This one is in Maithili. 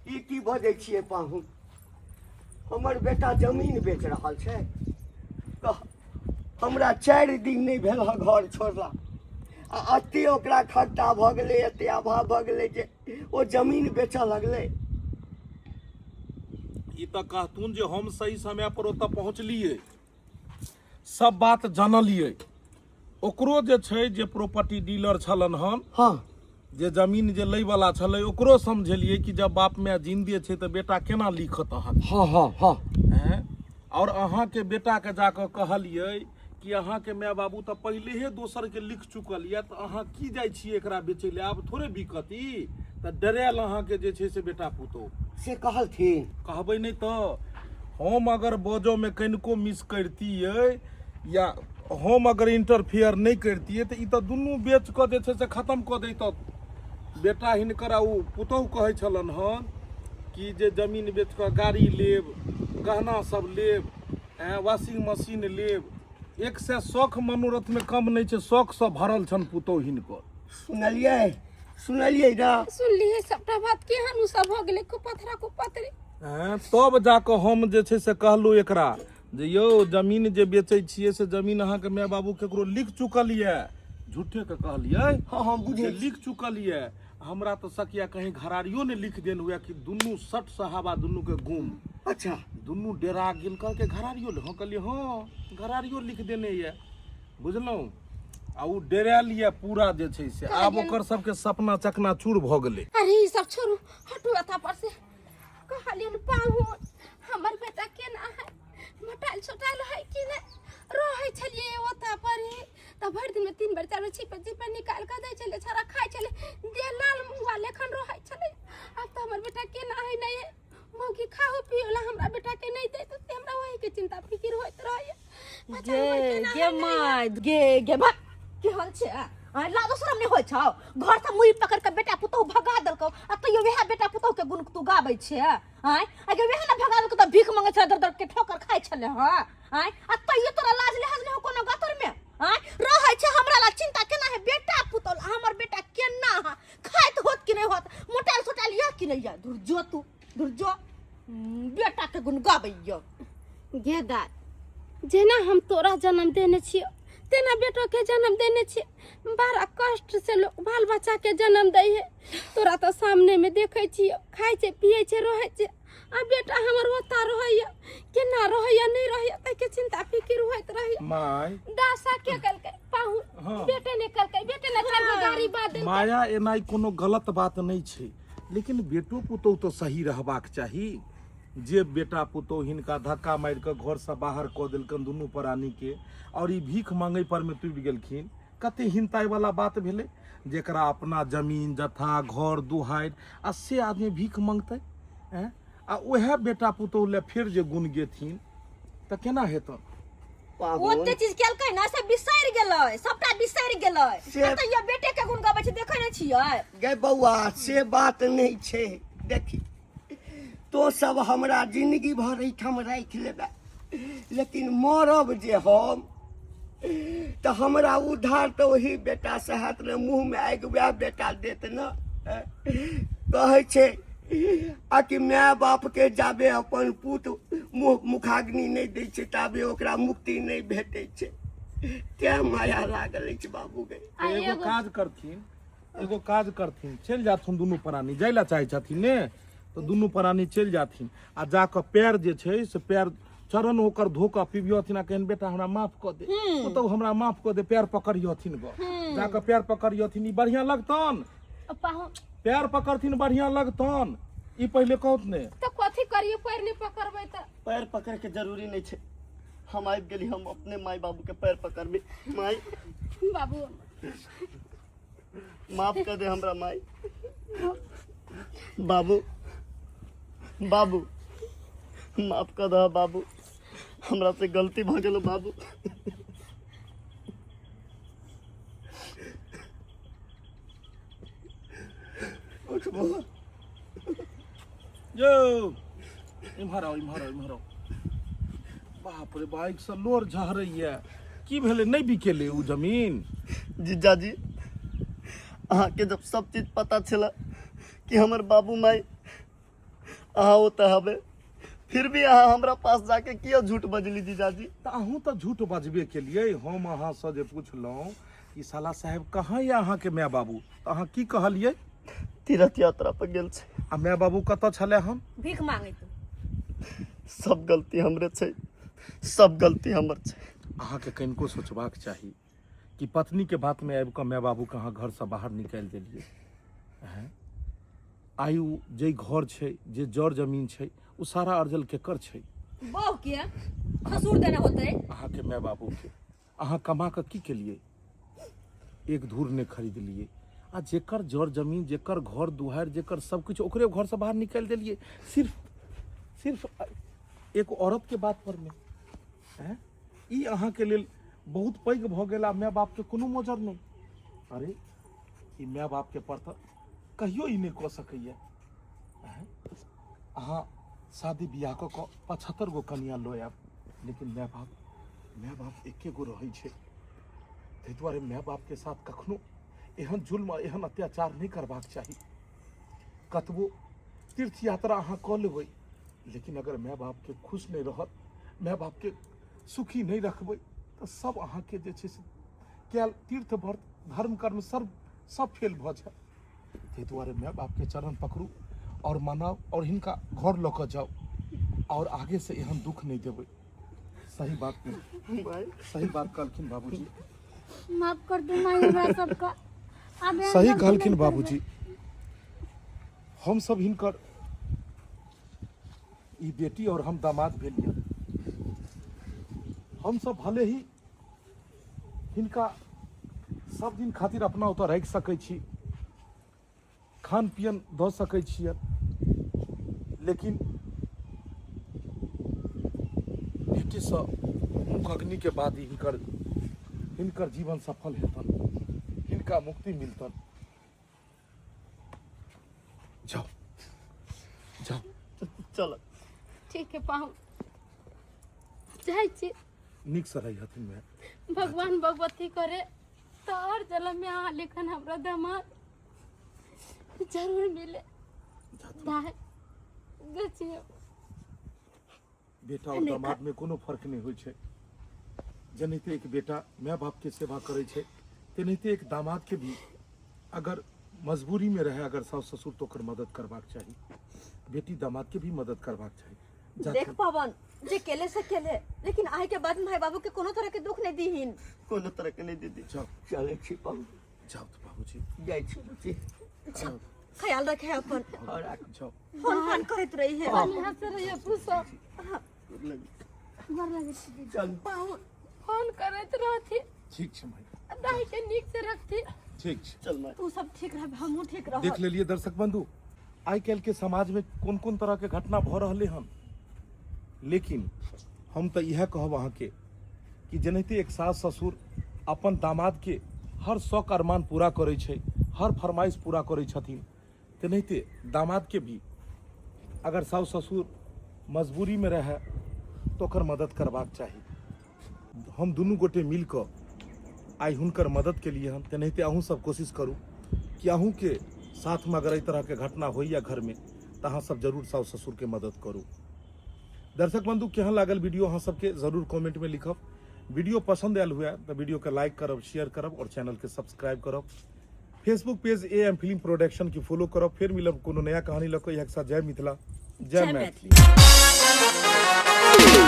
ई की बजै छियै पाहुन? हमर बेटा जमीन बेच रहल छै। कह, हमरा 4 दिन नहि भेल हँ घर छोड़ला, आ एते ओकरा खगता भऽ गेलै, एते अभाव भऽ गेलै जे ओ जमीन बेचऽ लगलै। ई तऽ कहथुन जे हम सही समय पर ओतऽ पहुँचलियै, सब बात जानलियै। ओकरो जे छै जे प्रॉपर्टी डीलर छलन हन, जे जमीन जे लै वाला छलै, ओकरो समझेलियै कि जब बाप माय जिंदे छै तऽ बेटा केना लिखत अहाँ? हँ हँ हँ हैं? और अहाँके बेटाके जाकऽ कहलियै कि अहाँके माय बाबू तऽ पहिलेहे दोसरके लिख चुकल यऽ, तऽ अहाँ की जाइ छियै एकरा बेचै लए? आब थोड़े बिकत ई। तऽ डरायल अहाँके जे छै से बेटा पुतोहु। से कहलथिन? कहबै नहि तऽ हम अगर बजऽमे कनिको मिस करितियै या हम अगर इंटरफेयर नहि करितियै तऽ ई तऽ दुनू बेच कऽ जे छै से खतम कऽ दैतऽ बेटा हिनकर। आ ओ पुतोहु कहै छलनि हन कि जे जमीन बेच कऽ गाड़ी लेब, गहना सब लेब, वॉशिंग मशीन लेब। एक सए शौख मनोरथमे कम नहि छै, शौखसँ भरल छनि पुतोहु हिनकर। सुनलियै? सुनलियै ना? सुनलियै सबटा बात। केहन उ सब भऽ गेलै कुपथरा कुपथरी। तब जाकऽ हम जे छै से कहलहुँ एकरा जे यौ, जमीन जे बेचै छियै से जमीन अहाँके माय बाबू केकरो लिख चुकल यऽ। झूठेके कहलियै? हँ हँ बुझै जे लिख चुकल यऽ। हमरा तऽ सकिया कहीं घरारियो ने लिख देन हुए कि दुनू सट सहाबा दुनू के गुम। दुनू डेरा गेल, कहलकै घरारियो? हँ, कहलियै हँ, घरारियो लिख देने यऽ, बुझलहुँ? आ ओ डेरायल यऽ पूरा जे छै से आब ओकर सबके सपना चकनाचूर भऽ गेलै। अरे ई सब छोड़ू, हटू एतऽ पर से। कहलियन पाहुन, हमर बेटा केना है, मोटाइल सोटाइल है कि नहि? रहै छलियै ओतऽ पर ही तऽ भरि दिनमे 3 बेर 4 बेर छिप छिप निकालि कऽ दै छलै, छड़ा खाइ छलै, देह लाल मुँह लेखन रहै छलै। आब तऽ हमर बेटा केना है नहि है, मौगी खाहो पियो ला हमरा बेटा के नहि दैत, से हमरा वही के चिंता फिकिर होइत रहैया। बच्चा गे हमर केना गे है नहि है। माय गे, गे भा केहन छै आ? लाजो शरम नहि होइ छौ? घर से मुड़ी पकड़ के बेटा पुतोहु भगा देलकौ आ तैयो वएह बेटा पुतोहु के गुण तू गाबै छै? आँय, आ गे, वएह ने भगा देलकौ तऽ भीख मंगै छलै, दर दर के ठोकर खाइ छलै। हँ, आँय, आ तैयो तोरा लाज लिहाज नहि हो कोनो गतर में? आँय, रहै छै हमरा ला चिंता केना है बेटा पुतोहु, हमर बेटा केना है, खाइत होत कि नहि होत, मोटायल सोटायल यऽ कि नहि यऽ। धुर जो तू, धुर जो। बेटा के गुण गाबैया। गे दाय, जेना हम तोरा जन्म देने छियो तेना बेटो के जन्म देने छियै। बड़ा कष्ट से लोग बाल बच्चा के जन्म दै है। तोरा तऽ सामने में देखै छियो, खाइ छै, पियै छै, रहै छै, आ बेटा हमर ओता रहैया, केना रहैया नहि रहैया ताहिके चिंता फिकिर होइत रहैया। माय दासा के कलकै पाहु? बेटे ने कलकै, बेटे ने 4 गो गाड़ी बाद देलकै। माया, एनाइ कोनो गलत बात नहि छै, लेकिन बेटो पुतोहु तऽ सही रहबाक चाही। जे बेटा पुतोहु हिनका धक्का मारि कऽ घरसँ बाहर कऽ देलकनि दुनू प्राणीके, आओर ई भीख मांगै परमे तुबि गेलखिन, कते हिनताइ वाला बात भेलै। जेकरा अपना जमीन जथा घर दुहारि आ से आदमी भीख मंगतै? आँय, आ उएह बेटा पुतोहु लए फेर जे गुण गेथिन तऽ केना हेतनि? पाहुन। ओते चीज केलकै ने से बिसरि गेलै, सबटा बिसरि गेलै। आ तैयो बेटे के गुण गबै छै, देखै नहि छियै? गे बौआ, से बात नहि छै। देखी, तो सब हमरा जिंदगी भर एहिठाम राखि लेबे, लेकिन मरब जे हम तऽ हमरा उद्धार तऽ ओही बेटा से हैत ने। मुँहमे आगि वएह बेटा देत ने। कहै छै आ कि माय बापके जाबे अपन पूत मुँह मुखाग्नि नहि दै छै ताबे ओकरा मुक्ति नहि भेटै छै। तें माया लागल अछि बाबू गे। आ एगो एगो काज करथिन, एगो काज करथिन, चलि जाथुन दुनू प्राणी। जाय लए चाहै छथिन ने तऽ दुनू प्राणी चलि जाथिन आ जाकऽ पैर जे छै से पैर चरण ओकर धो कऽ पिबियथिन आ कहन, बेटा हमरा माफ कऽ दे, पुतहु हमरा माफ कऽ दे। पैर पकड़ियथिन गऽ, जाकऽ पैर पकड़ियथिन, ई बढ़िआँ लगतन। पाहुन, पैर पकड़थिन बढ़िआँ लगतन, ई पहिले कहत ने। तऽ कथी करियो, पैर नहि पकड़बै तऽ? पैर पकड़े के जरूरी नहीं छै। हम आबि गेली, हम अपने माय बाबू के पैर पकड़बे। माय, बाबू, माफ कर दे हमरा। माय, बाबू, बाबू माफ कर दे बाबू, हमरा से गलती भ गेलो बाबू। उठ बौआ। यौ, इम्हर आउ, इम्हर आउ, इम्हर आउ। बाप रे, बाइक से लोर झहरैया, की भेलै? नहि बिकेलै ओ जमीन? जीजाजी, अहाँके जब सब चीज पता छला कि हमर बाबू माई अहाँ ओतऽ हबे, फिर भी अहाँ हमरा पास जाके किया झूठ बजली जीजाजी? तऽ अहूँ तऽ झूठ बजबे केलियै। हम अहाँसँ जे पुछलहुँ कि साला साहेब कहाँ यऽ अहाँके माय बाबू, तऽ अहाँ की कहलियै? तीर्थ यात्रा पर गेल छै। आ माय बाबू कतऽ छलै हम? भीख मांगैत। सब गलती हमरे छै, सब गलती हमर छै। अहाँके कनिको सोचबाक चाही कि पत्नीके बातमे आबि कऽ माय बाबूके अहाँ घरसँ बाहर निकालि देलियै। हैं, आइ ओ जे घर छै, जे जर जमीन छै, ओ सारा अर्जल केकर छै? बहु के ससुर देने होतै। अहाँके माय बाबूके। अहाँ कमा कऽ की केलियै? एक धूर नहि खरीदलियै। आ जेकर जर जमीन, जेकर घर दुआरि, जेकर सब किछु, ओकरे घरसँ बाहर निकालि देलियै सिर्फ सिर्फ एक औरत के बात पर मे। हैं, ई अहाँके लेल बहुत पैघ भऽ गेल आ माय बापके कोनो मोजर नहि। अरे ई माय बापके पर तऽ कहियो ई नहि कऽ सकैए। हैं, अहाँ शादी बियाह कऽ कऽ 75 गो कनिया लऽ आयब, लेकिन माय बाप एके गो रहै छै। ताहि दुआरे माय बापके साथ कखनो एहन जुल्म आ एहन अत्याचार नहि करबाक चाही। कतबो तीर्थ यात्रा अहाँ कऽ लेबै, लेकिन अगर माय बापके खुश नहि रहत, माय बापके सुखी नहि रखबै, तऽ सब अहाँके जे छै से कयल तीर्थ व्रत धर्म कर्म सब सब फेल भऽ जायत। ताहि दुआरे माय बापके चरण पकड़ू आओर मनाउ आओर हिनका घर लऽ कऽ जाउ आओर आगे से एहन दुख नहि देबै। सही बात नहि? भाई, सही बात कहलखिन बाबूजी। माफ कर दू माई हमरा सबका, आब एहन सही गलती कहलखिन नहि करबै। बाबूजी। हम सब हिनकर ई बेटी और हम दामाद भेलियै। हम सब भले ही हिनका सब दिन खातिर अपना ओतऽ राखि सकै छी, खान पियन दऽ सकै छियै, लेकिन बेटीसँ मुख अग्निके बाद ही हिनकर हिनकर जीवन सफल हेतन, हिनका मुक्ति मिलतन। जाओ जाओ। चल। ठीक है पाहुन, जाइ छी। नीकसँ रही हथिन माय। भगवान भगवती करे तो हर जन्म में अहाँ लेखन हमरा दामाद जरूर मिले। दाय देखियौ। बेटा और दामाद में कोनो फर्क नहीं होइ छै। जेनाहिते एक बेटा माय बाप के सेवा करै छै, तेनाहिते एक दामाद के भी अगर मजबूरी में रहे अगर सास ससुर तो ओकर मदद करबाक चाही। बेटी दामाद के भी मदद करबाक चाही। देख पवन, जे केले से केले, लेकिन आइ के बाद माय बाबू के कोनो तरह के दुख नहीं दीहिन। कोनो तरह के नहीं दीदी। जाओ। चलै छी पाहुन। जाओ तो बाबूजी। जाइ छी बुच्ची। ख्याल रखे अपन। और जाओ। फोन फान करैत रही है। बढ़िया से रहिए पूछो। गोर लगै छी दीदी। चल। पाहुन, फोन करैत रहथि। ठीक छै माय। दाई के नीक से रखती। ठीक छै। चल माय। तू सब ठीक रह, हमहूँ ठीक रह। देख लेलिए दर्शक बंधु, आइ काल्हि के समाज में कोन कोन तरह के घटना भऽ रहलै हन। लेकिन हम तऽ इएह कहब अहाँके कि जेनाहिते एक सास ससुर अपन दामाद के हर शौक अरमान पूरा करै छै, हर फरमाइश पूरा करै छथिन, तेनाहिते दामाद के भी अगर सास ससुर मजबूरी में रहै तऽ ओकर मदद करबाक चाही। हम दुनू गोटे मिल कऽ आइ हुनकर मदद केलिए हन, तेनाहिते अहूँ सब कोशिश करू कि अहूँके साथमे अगर एहि तरहके घटना होइए घरमे तऽ अहाँ सब जरूर साउस ससुरके मदद करू। दर्शक बंधु, केहन लागल वीडियो अहाँ सबके जरूर कमेंटमे लिखब। वीडियो पसंद आयल हुए तऽ वीडियो के लाइक करब, शेयर करब और चैनल के सब्सक्राइब करब। Facebook page A M film production के फॉलो करब। फिर मिलब कोनो नया कहानी लऽ कऽ। इएह के साथ जय मिथिला, जय जय मैथिली। मैथिली।